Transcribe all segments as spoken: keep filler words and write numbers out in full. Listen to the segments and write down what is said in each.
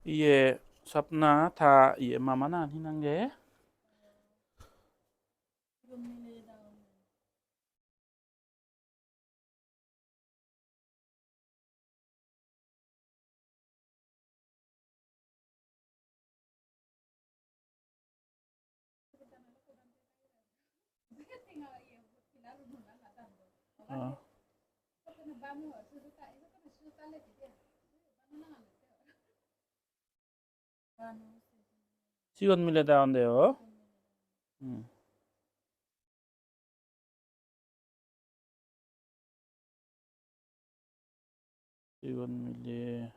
Iye, Sapna ta iye mama nan hi nang de? Ah. Sigon mile ta agon de o. Hmm. Sigon mile.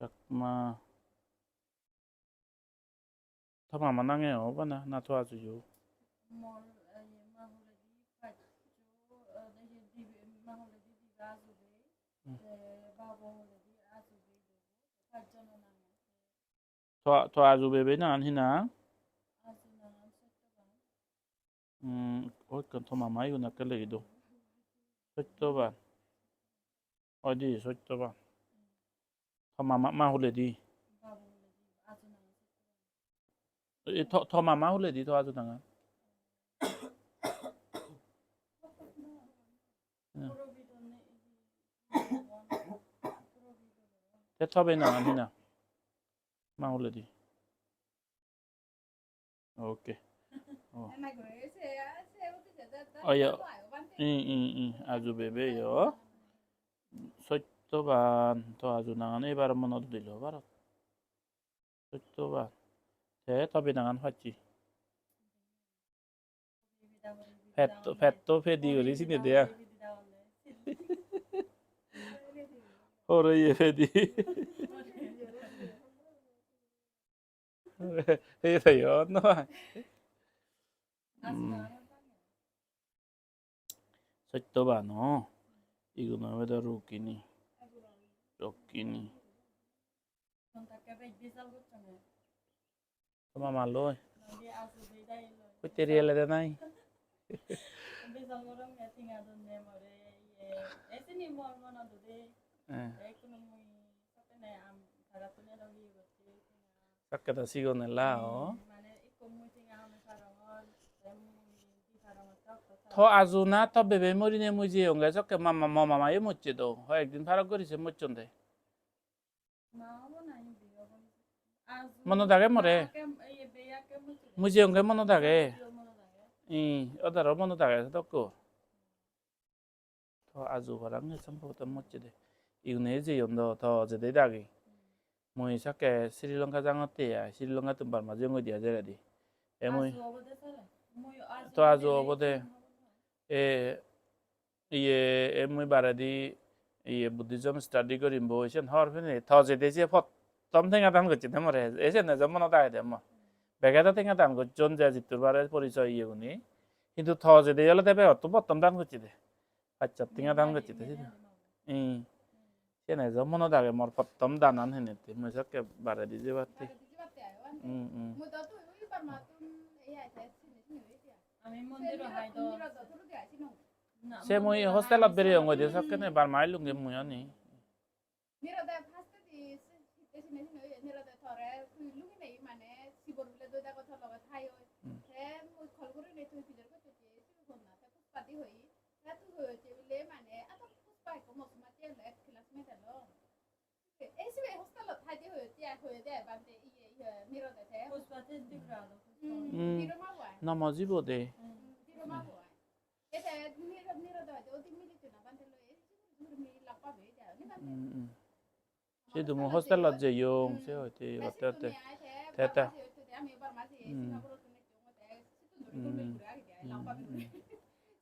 Chakma. To mama nange obo na, na to ajuyo? Mor, eh, ma huledi paccho, eh, de-, dibe, ma huledi dibe ajube, hmm, te babo huledi ajube debo, pacchono nange. To, to aju bebe nangan hi nang? Aju nangan Sattoban. Hmm, o ekkan to mama igun ekke legi do. Sattoban. Oi di, Sattoban. To mama, ma huledi. E, to, to mama huledi to aju nangan. Hmm. Te to bebe nangan hi nang? Ma huledi. Okay. Oh. Oh, ya. I, i, i, aju bebe yo. Sattoban, to aju nangan ebar monot dilo barot. Sattoban. Te to bebe nangan pacchi. Petto, petto pedi guri sini de ya. Horo ye pedi. Ei, ei, oh, no. Hmm. Sattoban, oh. Igun obode Rukini. Rukini. Toma malo. Hoite riyele de nai. Eh. Sakke do sigon ela o. To aju na to bebe morine mui jeyonge sokke mama, mo mamayo mocche do. Ho ekdin parok guri se mocchonde. Monot age more? Mui jeyonge monot age? Ih, odaro monot age sedokko. To aju parapang sombhoboto mocche de. Igune jeyon do, to jede dagi. Mui sakke Sri Lanka jangotte ai, Sri Lanka tun Burma jeyongoi di ai jeredi. E mui to aju obode. E, iye, e mui baredi, iye, Buddhism study gorim bo, siyen hobor pene, to jede je pottom tenga dan gocche de more, e siyen ejo monot agede mor. Bege do tenga dan gocchon je jittur bare porisoy iye guni. Hintu to jede olode begottun pottom dan gocche de. Pachsot tenga dan gocche de sidu. Hmm. Siyen ejo monot age mor pottom danan henette. Mui sokke baredi jebatte. Hmm, hmm. Se mui hostelot bereyongoi de sokkene Burma ailunge mui oni. Nirode first-edi se, hitte sine sine oye, Nirode tore tui lungi nei mane sibor bile doi dago tor loge thai oi. Hmm. Te mui call gurinei tui pijor gocche je sibe honna, te Pushpa di hoi. Te tui hoi hocche bile mane, ado Pushpa ekko mosumacche elo, ek classmate elo. Ei sibe hostelot thai de hoi hocche, hoi de bante iye, iye, Nirode te. Pushpa te Tripura elo, Pushpa. Hmm, hmm. Diroma bo ai. Nomo jibo de. Hmm, Diroma bo ai. Ete Niro-, Nirode hoide udi milituna bhante loi, ei sigun guri mi lak pabe ede, ni bhante? Hmm, hmm. Sidu mui hostelot jeyong, hmm, se hoite te otte otte. Te ta. Hmm. Hmm, hmm, hmm.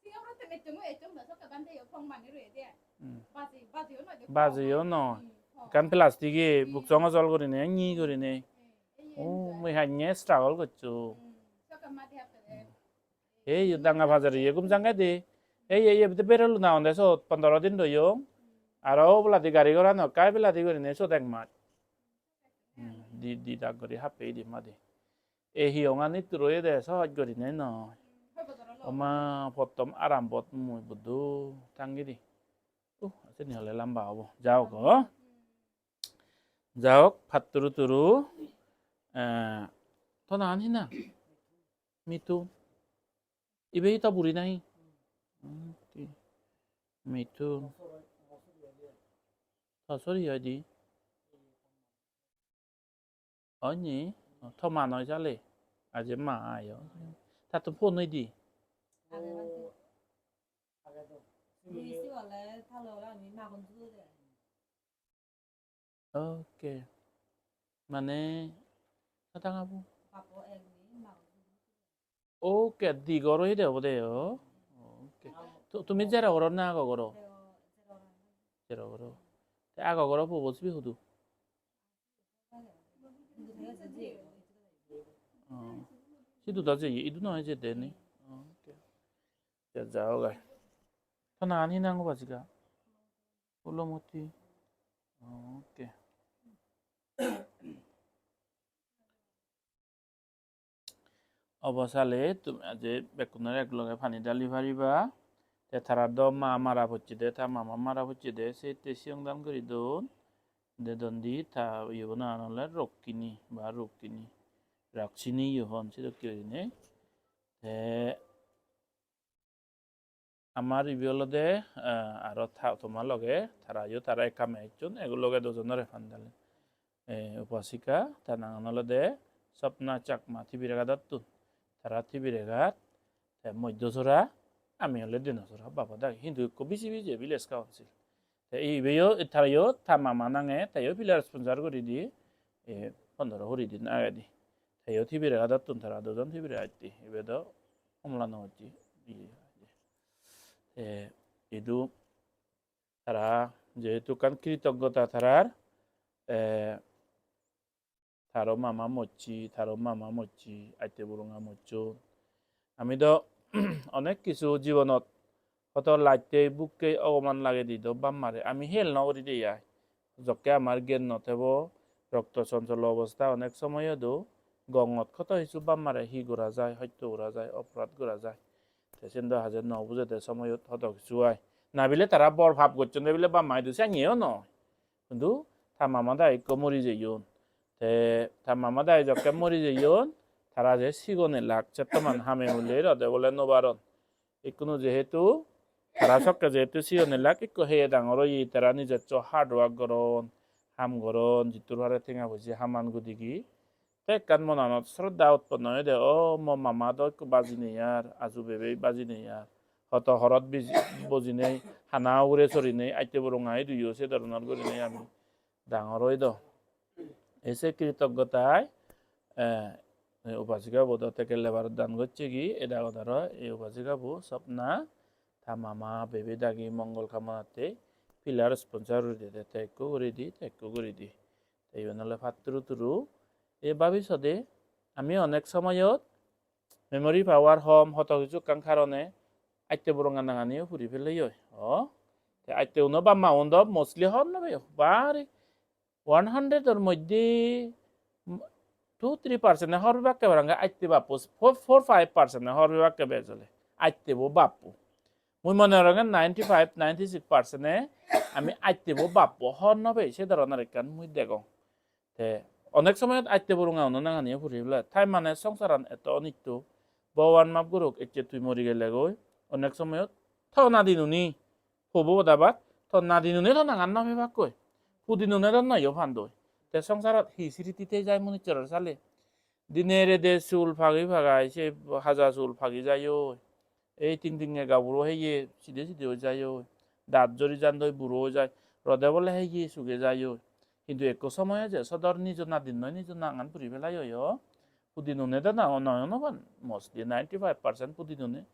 Singapore-ottun ejjong, ejjong da sokke bhante yo phone mani roye de. Hmm. Baji, baji yo noi de. Baji yo noi. Hmm, phone. Ekkan plastic-e, hmm, buk songo sol gurinei, nyi gurinei. Hmm, ei, ei, oh, ei, mui hanye struggle gocchong. Hmm, sokke madi hakke de. Hmm. Ei, danga pajari ye gum jange de. Ei, ei, ei, bereluna onde sot pondro din royong. Aro oboladi gari gorano ekka ebeladi gurinei sot ek maj. Hmm, di, di dak guri happe idi madi. Ei hiyongan ittur oyede sohoj gurinei noi. Oma pottom arambot mui buddu tangidi. Uh, seni ole lamba obo. Ja hok, oh. Ja hok, patturu turu, eh, to nangan hi nang? Mitun. Ibe hi to buri nahi? Hmm, ti-, Mitun. To sori hoide? Oi ni? To ma noi sale? Aje ma ayo. Tattun phone oide? Ok. Mane, ta tanga bu? Ok, di gor oide obode o. Ok. Tu-, tumi jero gorot na ago goro? Jero goro. Te ago goro pubo sibe hudu? Oh. Sidu do jeye, idu no jeye de ni. Ok. Te ja ok ai. To nangan hi nang, Upasika? Pulomoti. Ok. Obo sale tumi aje bekkunore ek loge pani dali pariba. Te tara do ma mara pocche de, ta mama mara pocche de, se te siyong dan guri don. De dondi ta iye bo nangan ole Rokkini ba Rukkini. Raksini yo hon sedokke gurinei. Te amar ibe olode, eh, aro ta-, toma loge, tarayo tara ekka match-un, ego loge dujonore pandal. Eh, Upasika, ta nangan olode Swapna Chakma Tibiragattottun. Tara Tibiragat, te Moddosora, ami ole Dinosora, baba dagi. Hintu ekko biji biji village council. Te ibeyo, tarayo, ta mama nange, teyo pillar sponsor guri di, eh, pondro kuri din agedi. Teyo Tibiragattottun tara dujon Tibiragatto. Ibe do Kamalanagar ji, iye, iye. Te idu tara jehetu ekkan kritoggota tarar, eh, taro mama mocche, taro mama mocche, atte burunga mocchon. Ami do onek kisu jibonot hodo latte bukke ogoman lagedi do bap mare ami hel no guri de ai. Jokke amar gyan no thebo, rokto soncholo obosta onek somoyot do gongot hodo hissu bap mare hi gora jai, hosto gora jai, oporad gora jai. Te siyen do haje no bujede somoyot hodo hissu ai. Na bile tara bor pap gocchon de bile bap ma idu sanye o noi. Hintu ta mama dagi ekko mori jeyon. Te ta mama dagi jokke mori jeyon, tara je sigon elak, settoman hame hule rode bole no paron. Ikkunu jehetu tara sokke jehetu sigon elak, ikko heye dangor oye, tara nijosso hard work goron, ham goron, jittur pare tenga poije haman gudigi. Te ekkan monanot sroddha utponno oyede, "O, mo mama do ekko bajinei ar, aju bebei bajinei ar. Hoto horot biji-, bojinei, hana ugure sorinei, atte burunga iduyo se doronor gurinei ami dangor oi do." Ei se kritoggotai, eh, ei upasika bo do te gelle barot dan gocchegi, ei dagot aro ei upasika bo Swapna ta mama bebei dagi mongol kamonatte pillar sponsor guri dede, te ekko guri di, te ekko guri di. Te iben ole patturu turu. Ei babisode ami onek somoyot memory power hom, hoto hissu ekkan karone atte burunga nanganiyo puri peleyoi. O, te atte uno bap ma un do mostly hobor no peyo. Bari one hundred or moddhe two three percent e hobor pebakke parapang atte bappo, four, four five percent e hobor pebakke bej ole. Atte bo bappo. Mui mone gorong ninety-five, ninety-six percent e ami atte bo bappo hobor no pei, se doronor ekkan mui degong. Te onek somoyot atte burunga uno nanganiyo puri pele. Tai mane songsaran eto onitto. Bhogoban maf gorok, ecche tui mori gelegoi. Onek somoyot to nadinune, hobo hodabat, to nadinune to nangan no pebakkoi. Pudinune do noyo pandoi. Te songsarot hi sriti thei jai munissoror sale? Dine rede sul pagi pagai, se haja sul pagi jaioi. Ei ting tinge gaburo heye side side oi jaioi. Daat jori jandoi, buro oi jai. Rode bole heye suge jaioi. Hintu ekko somoy eje sodor nijo nadin noi nijo nangan puri pelaioi o. Pudinune do na-, noyo no pan. Mostly ninety-five percent pudinune.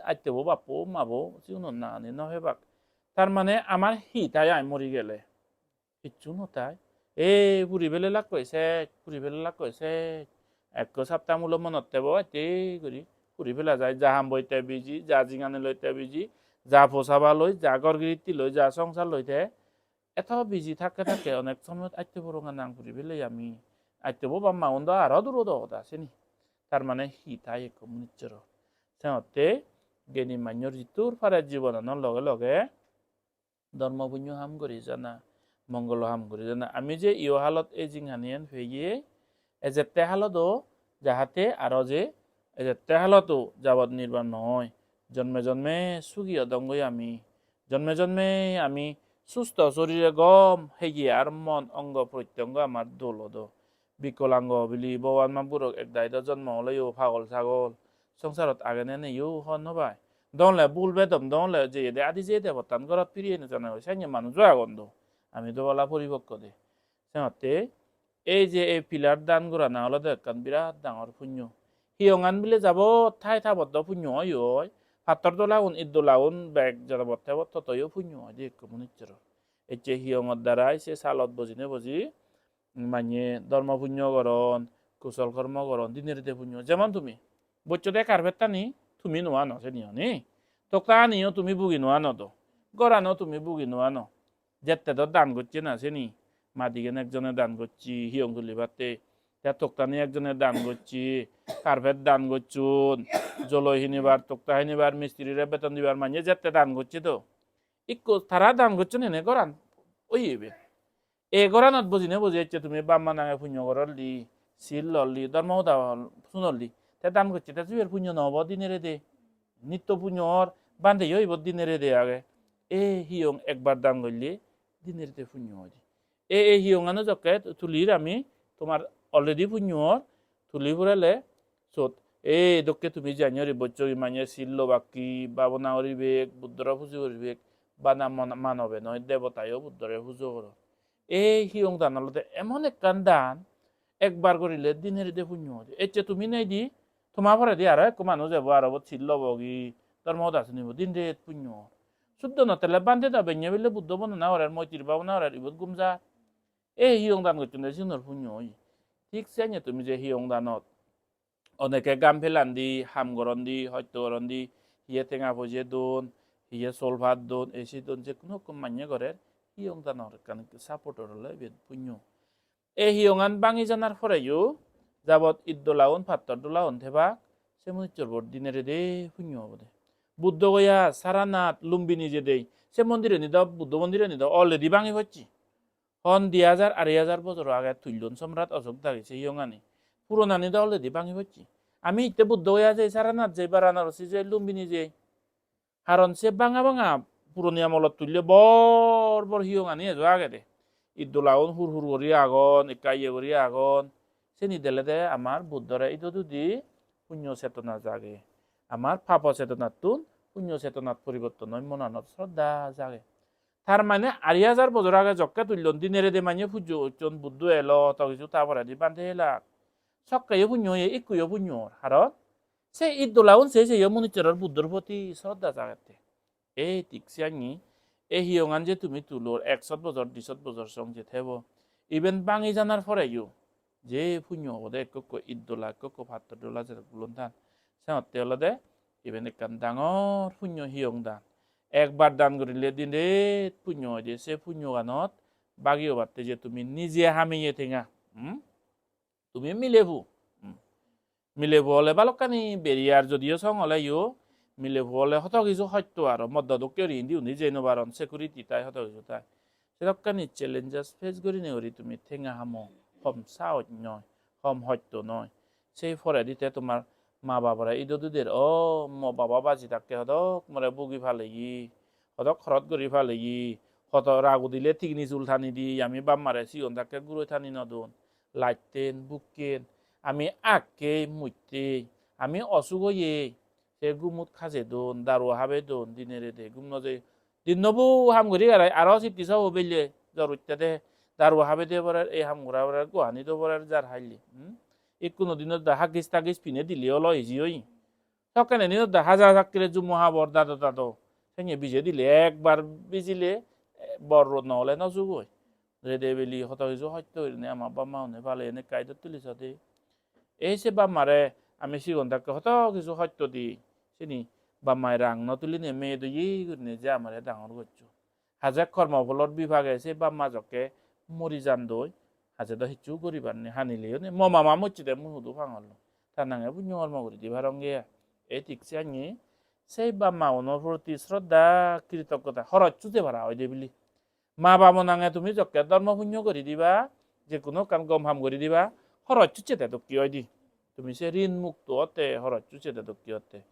Atte bo bappo, mabo, sigunor nangani no pebak. Tar mane amar hi tai ai mori gele? Hissu no tai. Ei puri pele lakkoi sej, puri pele lakkoi sej. Ekko sapta mulo monot tebo atte guri puri pela jai. Ja ham boi te biji, ja jingani loi te biji, ja posaba loi, ja ghor giritti loi, ja songsar loi te. Eto biji thakke thakke onek somoyot atte burunga nang puri pele ami. Atte bo bap ma un do aro duro do hoda seni. Tar mane hi tai ekko munissoror? Senotte geni mannor jittur pare jibonanor loge loge dhormo punyo ham guri jana, mongolo ham guri dena. Ami je iyo halot ei jinghaniyen peye, ejette halodo jahate aro je ejette halodo jabot nirban noi. Jonme jonme sugi odongoi ami. Jonme jonme ami susto sorire gom heye ar mon ongo protyongo amar dol odo. Bikolango bili Bhogoban ma burok ek daido jonmo oleyo pagol sagol. Songsarot agene neyo hon no pai. Dongle bul bedom dongle jeyede adi jeyede pottan gorot piriye no jana oi. Sanye manujo agon do. Ami do bala poripokko de. Senotte ei je ei pillar dan gorana olode ekkan birat dangor punyo. Hiyongan bile jabo thai tabot do punyo oi oi. Pattor dolagun, it dolagun bek jadabot tebot totoyo punyo oi de ekko munucchoror. Ecche hiyongot darai se salot bojine boji manye dhormo punyo goron, kusol kormo goron, dine rede punyo. Jemon tumi bocchode carpet-tani tumi no ano, seni oni. Tokta-aniyo tumi bugi no ano do. Gorano tumi bugi no ano. Jette do dan gocche na seni. Madigan ekjone dan gocche, hiyong tulibatte. Te toktani ekjone dan gocche, carpet dan gocchon, joloi hinibar, tokta hinibar, mistirire beton dibar manye jette dan gocche do. Ikko tara dan gocchon hene goran oye iben. E goranot bojine boji ecche tumi bap ma nange punyo gorolli, sil lolli, dhormo hoda sunolli. Te dan gocche te siber punyo no obo dine rede. Nitto punyo or, bhanteyo ibot dine rede age. E hiyong ekbar dan golle dine rede punyo oide. E, e hiyongano jokke tulir ami, tomar already punyo or, tuli purele sot ei dokke tumi jani ori bocchogi manye sil lobakki, bhabona guribek, Buddhore pujo guribek, bana mon-, manobe noi, debotayo Buddhore pujo goron. Ei hiyong dan olode emon ekkan dan, ekbar gurile dine rede punyo oide. Ecche tumi neidi, toma poredi aro ekko manuj ebo, aro ubot sil lobogi, dhormo hoda sunibo, dine rede punyo. Suddo no tele bhante do benne bile Buddho bondona gorer, moitri bhabona gorer, ibot gum jar. Ei hiyong dan gocchonde sigunor punyo oye. Thik senne tumi je hiyong danot oneke gam pelandi, ham gorondi, hosto gorondi, hiye tenga poije don, hiye sol pat don, ei si don, je hono hukkum manye gorer, hiyong danor ekkan support or ole ibet punyo. Ei hiyongan bangi janar poreyo jabot it dolaun, pattor dolaun thebak, se munucchor bor dine rede punyo obode. Buddho Goya, Saranath, Lumbini jedei, se mondirani do, Buddho mondirani do already bangi pocche. Hon di hajar, arei hajar bojor age tullon Somrat Ashok dagi se hiyongani. Puronani do already bangi pocche. Ami hitte Buddho Goya jei, Saranath jei, Varanasi jei, Lumbini jei. Haron se banga banga puroni amolot tulle bor bor hiyongani ejo agede. It dolaun hur hur guri agon, ekka iye guri agon. Seni delede amar Buddhore ido dudi punyo chetona jage. Amar papo chetonattun punyo chetonat poriborton oi, monanot sroddha jage. Tar mane arei hajar bojor age jokke tullon, dine rede manye pujo gocchon, Buddho elo, to kisu ta poredi bhante elak. Sokkeyo punyo oye, ikkuyo punyo or. Haron se it dolaun se seyo munucchoror Buddhor proti sroddha jagette. Ei thik siyanni, ei hiyongan je tumi tulor, ek sot bojor, di sot bojor song je thebo. Iben bangi janar poreyo je punyo obode ekko ekko it dola, ekko ekko pattor dola je gulon than. Senotte olode iben ekkan dangor punyo hiyong dan. Ekbar dan gurile dine rede punyo oide, se punyoganot bagi obatte je tumi nije hameye tenga. Hmm? Tumi milepu. Hmm. Milepu ole balokkani barrier, jodio song oleyo milepu ole hoto kisu hosto aro moddo dokke guri indi undi jei no paron, security tai hoto kisu tai. Sedokkani challenges face gurinei guri tumi tenga hamo, hom sahoj noi, hom hosto noi. Sei poredi te tomar ma babore ido duder, "O mo baba baji thakke hodok more bugi paleye, hodok horot guri paleye, hodo rag udile tigini sul tani di, ami bap mare sigon thakke guroi tani no don." Laitten, bukken, ami akkei, muttei, ami osuk oyei, se gumot kaje don, daru habe don, dine rede gum no jei. Dinnobo ham guri garai, aro sitti sobo belle jor uttede, daru habe de porer, ei ham gora porer, guani do porer, jar haille. Hmm? Ikkunu dinot da hagis tagis pine dile olo easy oye. Sokkene dinot da haja sakkire jumo habor dado dado. Senne bije dile ekbar bijile, eh, bor rod no ole no jugoi. Rede beli hoto kisu hosto gurinei ama bap ma une paleyene ekka idot tuli sode. Ei se bap mare ami sigon thakke hoto kisu hosto di, sini bap mai rang no tulinei meye doye gurinei je amare dangor goccho. Haje kormo pholor bipage se bap ma jokke mori jandoi, haje do hissu guribar nei, hanileyo nei. Mo mama mocche de mui hudu pangollo. Ta nange punyo kormo guri di parongge ai. Ei thik siyanni sei bap ma unor proti sroddha, kritoggota, horoj suje para oide bili. Ma babo nange tumi jokke dhormo punyo guri diba, je hono ekkan gom ham guri diba, horoj hucche de dokke oi di. Tumi se rin mukto otte, horoj hucche de dokke otte.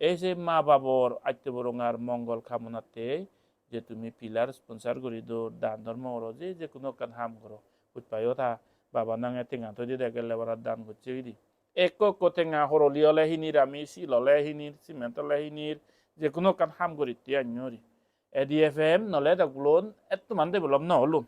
Ei se ma babor atte borongar mongol kamonatte je tumi pillar sponsor guri do, dan dhormo goro, je, je hono ekkan ham goro. Hujpayo ta baba nange tenga thoi di de, gelle bara dan gocche gidi. Ekko ekko tenga horoli ole hinir ami, sil ole hinir, cement ole hinir, je hono ekkan ham guritte annori. A D F M nole da gulon ettoman develop no olun.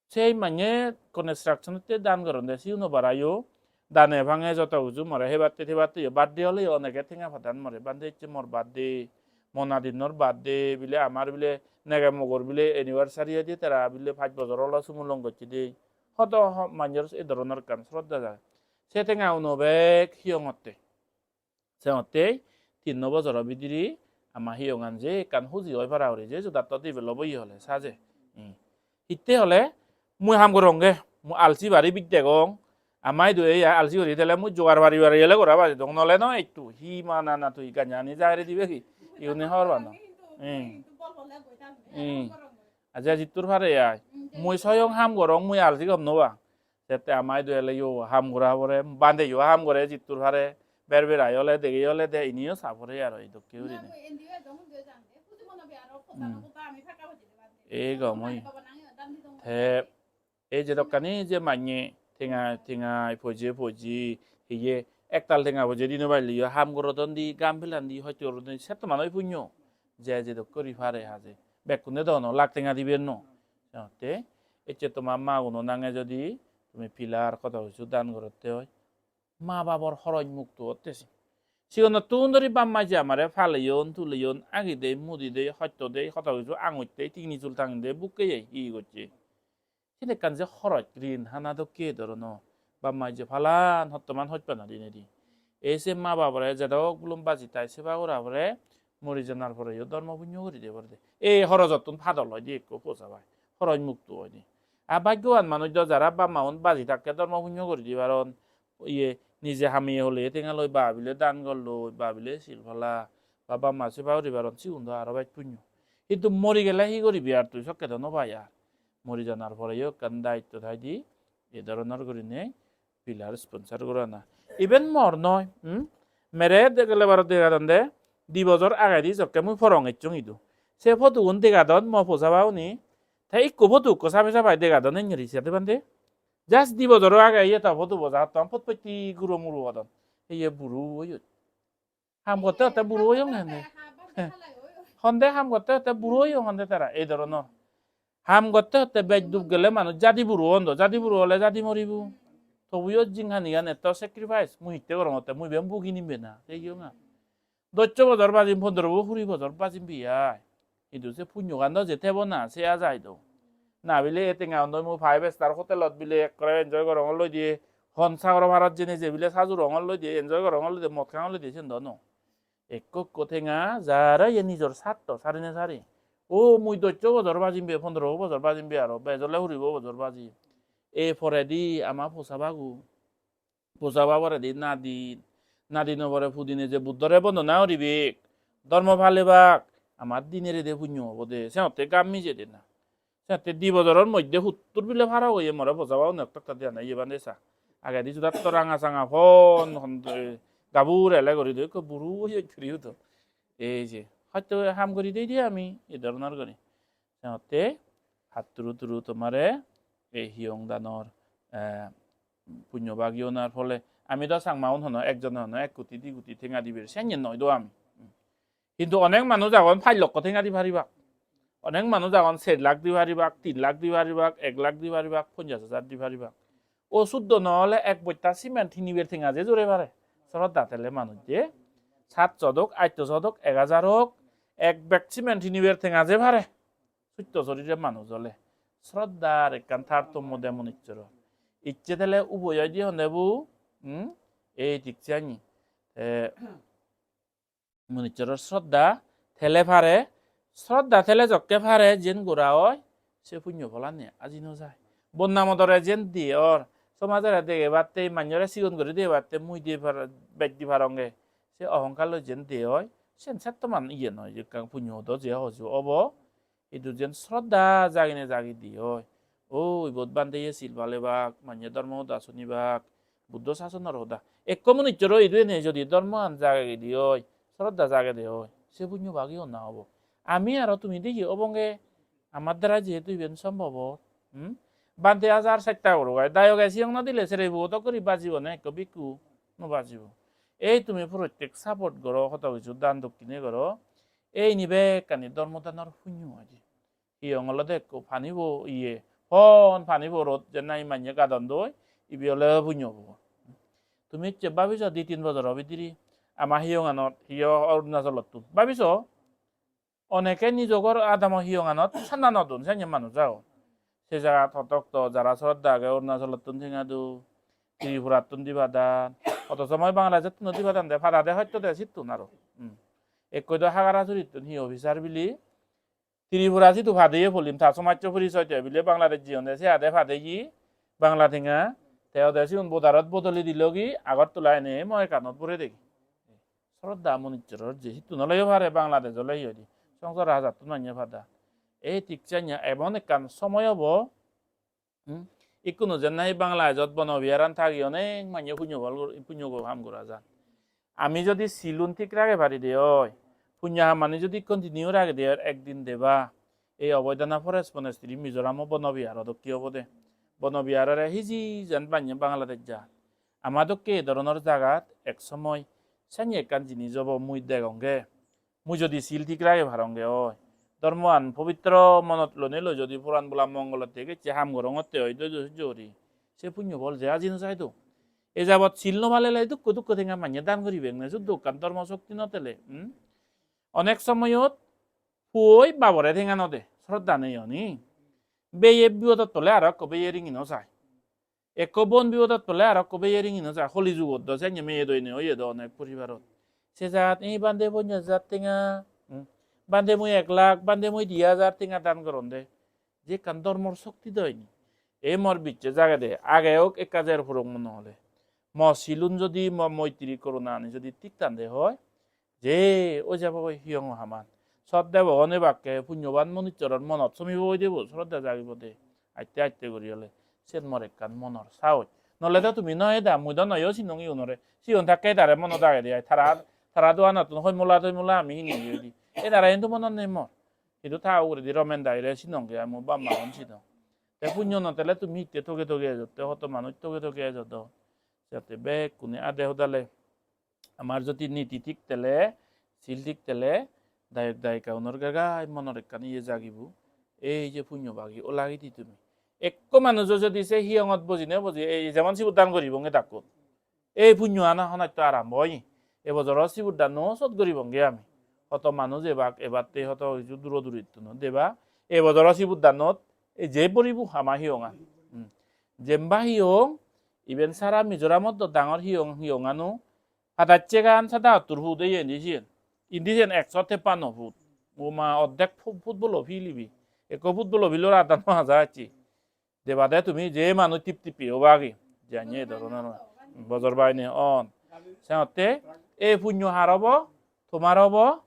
Sei manye construction-otte dan goronde, siuno barayo, dane bange joto huju more hebatte thebatte yo, birthday ole yo onege tenga padan more, bhante ecche mor birthday, mo nadinor birthday, bile amar bile nege mogor bile anniversary oi de, tara bile pach bojor olo sumulong gocche de. Hodo ho-, manjor ei dhoronor ekkan sroddha jai. Se tenga uno bek hiyongotte. Sengottei tinno bojoro bidire ama hiyongan je ekkan huji oi para guri, je judatto develop oye ole saje. Hmm. Hitte ole mui ham goronge, mui alsi bari bij degong. Ama idu ei alsi guri tele mui jogar bari bari ele gora bajei dong, nole no ettu. Hi mana na tui ganja ani jagere dibe ki? Iune hobor pang no. Hmm. Hmm. Aja jittur pare ai. Mui soyong ham gorong, mui alsi gom no pang. Sette ama idu ele yo ham gora pore, bhante yo ham gore jittur pare, ber berai ole dege ole de, iniyo sa pore aro ei dokke gurinei. Ei gom oi. Te ei je dokkani je manye tenga, tenga poje poje, hiye ektal tenga poje di no palle yo ham gorodon di, gam pelan di, hosto gorodon di, setto manoi punyo. Je je dokke guri pare haje. Bekkune do no, lak tenga dibe no. Te ecche toma maguno nange jodi tumi pillar hoto hissu dan gorotte oi, ma babor horoj mukto otte se. Sigonottun dori bap ma je amare paleyon, tuleyon, agidei, mudidei, hottodei, hoto hissu angottei, tigni sul tangidei, bukke jei hi gocche. Sen ekkan je horoj rin hana dokke dorono. Bap ma je palan hottoman hojpana dinedi. Ei se ma babore jedok bulum baji tai seba gora pore, mori janar poreyo dhormo punyo guri de pore de. Ei horojottun padol oi de ekko posa pai. Horoj mukto oi de. A bhaggoban manuj do jara bap maun baji thakke dhormo punyo guri di paron. Iye nije hamiye hole tenga loi babile dan golloi, babile sil pala, ba bap ma seba guri paron, sigun do aro bej punyo. Hintu mori gele hi goribe ar tui sokke do no pai ar. Mori janar poreyo ekkan daitto thai di, ei dhoronor gurinei pillar sponsor gorana. Iben mor noi, hm? Mere de gele baro degadonde, di bojor agedi jokke mui porong ecchong idu. Se photogun degadon mo posa bauni, te ikko photo ikko sabe sabai degadon enjori siyade bhante. Just di bojoro age iye ta photo boja hatton, pot potti guro muro odon. Iye buro oyot. Ham gotte gotte buro oyong hende. Honde ham gotte gotte buro oyong honde tara ei dhoronor. Ham gotte gotte bej dub gele manuj jadi buro ondo, jadi buro ole jadi moribo. Tobuyo jinghanigan etto sacrifice, mui hitte gorongotte, mui iben bugi nim bena, sei oyong a. Dosso bojor bajim, pondro bo huri bojor bajim bi ai. Hintu se punyogan do je thebo na, se a jai do. Na bile e tenga undo mui five star hotelot bile ekkore enjoy gorongor loi diye, hon sagoro parat jeinei je bile sajurongor loi diye, enjoy gorongor loi diye, mot hangor loi diye, siyen do no. Ekko ekko tenga jara ye nijor sarto, sari ne sari. O mui dosso bojor bajim be, pondro bojor bajim be aro, bej ole huri bo bojor bajim. E poredi ama posabago. Posa baboredi nadin, nadino pore pudine je Buddhore bondona guribak, dhormo palebak, amar dinere de punyo obode, senotte gam mije de na. Senotte di bojoror moddhe huttur bile parok oye more posa babone ekka ekka diyana iye bhante sa. Agedi judatto ranga sanga pon, hon, eh, gabur ele guri do, ekko buro oye guri udo. Ei je, hoyto ham guri de de ami, ei dhoronor guri. Senotte hatturu turu tomare ei hiyong danor, eh, punyo bag iyonar phole ami do Changmaun hono ekjone hono ek koti di koti tenga diber senyen noi do ami. Hintu onek manuj agon pach lokko tenga di paribak. Onek manuj agon ser lakh di paribak, tin lakh di paribak, ek lakh di paribak, ponjash hajar di paribak. O suddo no ole ek bosta cement hiniber tenga je jore pare. Sroddha thele manuj je satso dok, attoso dok, ek hajar ok, ek bag cement hiniber tenga je pare. Sutto sorire manuj ole. Sroddhar ekkan tartommo de monichchoro. Icche thele uboi oi di honde bu, hmm? Ei thik se ani. Te Manuchchoror sroddha thele pare, sroddha thele jokke pare, jen gora oi, se punyo pholani aji no jai. Bonna modore jen diye or, somajore degebatte, manjore sigon guri degebatte, mui diye par-, bej di paronge, se ohongkar loi jen diye oi, sen settoman iye noi, ekkan punyo odo je hoju obo, Idu jen sroddha jagine jagi di oi. O, ibot bhante ye sil palebak, manye dhormo hoda sunibak, Buddho sasonor hoda. Ekko manuchchoro idu ene jodi dhormoan jagegi di oi, sroddha jagede oi, se punyo bagi honna obo? Ami aro tumi de hi obonge, amar dara jehetu iben sombhob or. Hmm? Bhante hajar chesta goro gai, dayoge siyong no dile sere bo dok guri bajibo ne ekko bhikkhu? No bajibo. Ei tumi prottek support goro, hoto kichu dan dokkine goro. Ei ni bekkani dhormo danor punyo aji. Hiyong olode ekko pani bo iye, hon pani borot je nahi manye gadon doi, ibe ole punyo bo. Tumi ecche babi so di tin bojoro bidire ama hiyonganot, hiyo Arunachalottun. Babi so, oneke nijo gor adamo hiyonganot sanda no don, sanye manuj agon. Se jagat hotok to jara sroddha age Arunachalottun tenga don, Tripurattun diba dan, hoto somoi Bangladesh-ottun diba dan de, pada de hoyto de sittun aro. Hmm. Ekkoi do Hagarasurittun hi officer bili, Tripura sidu padeye polim, ta somajjo porisoy te bile Bangladesh jiyonde, se ade padeye Bangla tenga, te ode sigun bodarot bodoli dilogi, Agartala ene mo ekkanot bore degi. Sroddha manuchchoror je sittun oleyo pare, Bangladesh ole hi hoide, songsar hajattun manye pada. Ei thik senya emon ekkan somoy obo, Hmm? Ikkunu jen nahi Bangladeshot bono biharan thagi onek manye punyo bol gor-, punyo go-, ham gora jan. Ami jodi silun thik rage pari de oi, punyo hamani jodi continue rage de oi, ekdin deba, ei Abhayadana Forest Monastery Mizoramo bono biharo dokke obo de. Bono biharore hiji jen banye Bangladesh jan. Ama dokke ei dhoronor jagat ek somoy sanye ekkan jinis obo mui degonge. Mui jodi sil thik rage parongge oi, dhormoan pobitro monot lonei loi jodi poran bola mongolotte gecche ham gorongotte oi, doido sujjo guri, se punyo bol je aji no jai do. E jabot sil no palele dukko dukko tenga manye dan guribe ne, suddo ekkan dhormo shokti no tele, hmm? Onek somoyot puoi babore tenga no de, sroddha nei oni. Beye bipodot pole aro ekko beye ringi no sai. Ekko bon bipodot pole aro ekko beye ringi no jai. Holi jugot do senne meye doine oye do onek poribarot. Se jagat ei bhante ponjash hajar tenga, hmm, bhante mui ek lakh, bhante mui di hajar tenga dan goronde. Je ekkan dhormor shokti do ini. Ei mor bicches agede, age ok ekka jer purok mone hole. Mo silun jodi, mo moitri koruna ani jodi thik thande hoi, je oi jabo hiyongo haman. Sot debogon ebakke punyoban manuchchoror monot somibo oi debo, sroddha jagibo de. Atte atte guri ole. Sen mor ekkan monor sahoj. Nole do tumi no eda, mui do noyo sinong igunore. Sigon thakke edare monot agede ai. Tara, tara doganotun hoi mola toi mola ami hini guri di. Edare hintu monot nei mor. Hintu ta uguredi Romen daire sinonge ai, mui bap ma gun sinong. Te punyo no tele tumi hitte toge toge ejotte, hoto manuj toge toge ejodon. Jatte bekkune ade hodale. Amar jodi niti thik tele, sil thik tele, dayok dayika unor gai gai monor ekkan iye jagibo. Ei je punyo bagi, o lagi di tumi. Ekko manujo jodi se hiyongot bojine boji, ei jemon sibot dan guribonge dakkot. Ei punyo ana honatto arambo oye. E bojoro sibot danno sot guribonge ami. Hoto manuj ebak, ebatte hoto hissu duro durittun deba. E bojoro sibot dannot ei je poribo ama hiyongan. Hmm. Jemba hiyong, iben sara Mizoramot do dangor hiyong, hiyongano. Padacchegan sada ottur put oye indi siyen. Indi siyen ekso teppanno put. Oma oddek fu-, football-o field ibe. Ekko football-o field-or adan no haja acche. Debade tumi je manuj tip tipi obagi. Je anye e dhoronor bojor baine on. Senotte ei punyo har obo, tomar obo,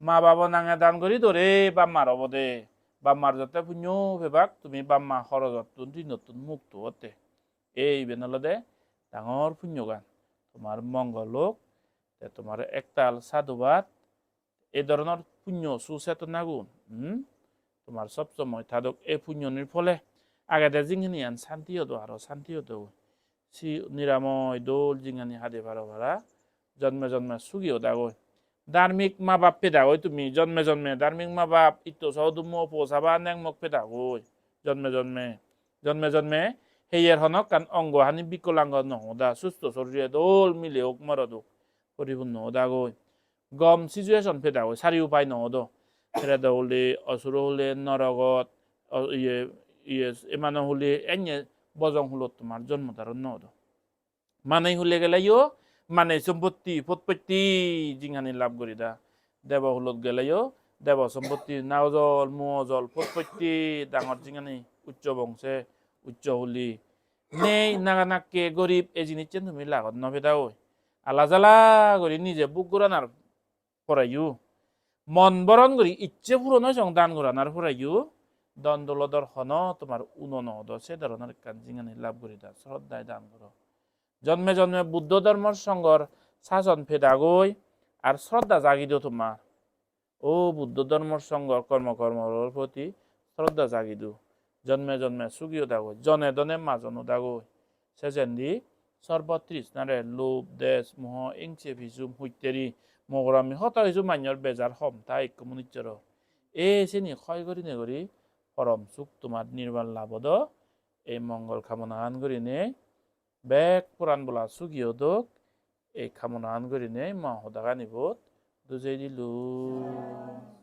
ma babo nange dan guri dore bap mar obode. Bap mar jotte punyo pebak, tumi bap ma horojottun, rinottun mukto otte. Ei iben olode dangor punyogan. Tomar mongol ok, te tomare ektal sadhubad. Ei dhoronor punyo suchetonagun, hmm? Tomar sob somoi thadok ei punyonir phole agede jinghaniyan santi odo, aro santi odo. Si niramoy dol jinghani hade paro para, jonme jonme sugi odagoi. Dharmik ma bap pedagoi tumi, jonme jonme dharmik ma bap, itto sohudummo po saba neng mok pedagoi. Jonme jonme, jonme jonme heyer honokkan ongo hani bikolango no oda, susto sorire dol mile ok morot ok, poripunno odagoi. Gom situation pedagoi, sari upai no odo. Predo hule, osuro hule, norogot, o, iye, iye, emano hule, enne bojong hulot tomar jonmo daron no odo. Manei hule geleyo, manei sompotti, potpotti jinghani lab gurida. Debo hulot geleyo, debo sompotti, naojol, muojol, potpotti, dangor jinghani, uccho bongse, uccho huli. Nei, naga nakke, gorib, ei jinissen tumi lagot no pedagoi. Ala jala guri nije buk goranar poreyo. Mon boron guri icche puron oi song dan goranar poreyo don dolodor hono tomar uno no odo, se doronor ekkan jingani lab guri da, sroddai dan goro. Jonme jonme Buddho Dhormor Songhor sason pedagoi ar sroddha jagido tomar. O Buddho Dhormor Songhor kormo kormor proti sroddha jagido. Jonme jonme sugi odagoi, jone done majon odagoi. Sejendi sorbo trishnare, lob, des, moho, ingse, pisum, hutteri, mogorami, hoto hissu manyor bejar hom ta ikko munussoro. E seni hoi gurinei guri porom suk tomar nirban lab odo. Ei mongol kamonagan gurinei bek poran bola sugi odok. Ei kamonagan gurinei mo hodagan ibot dujei dilung.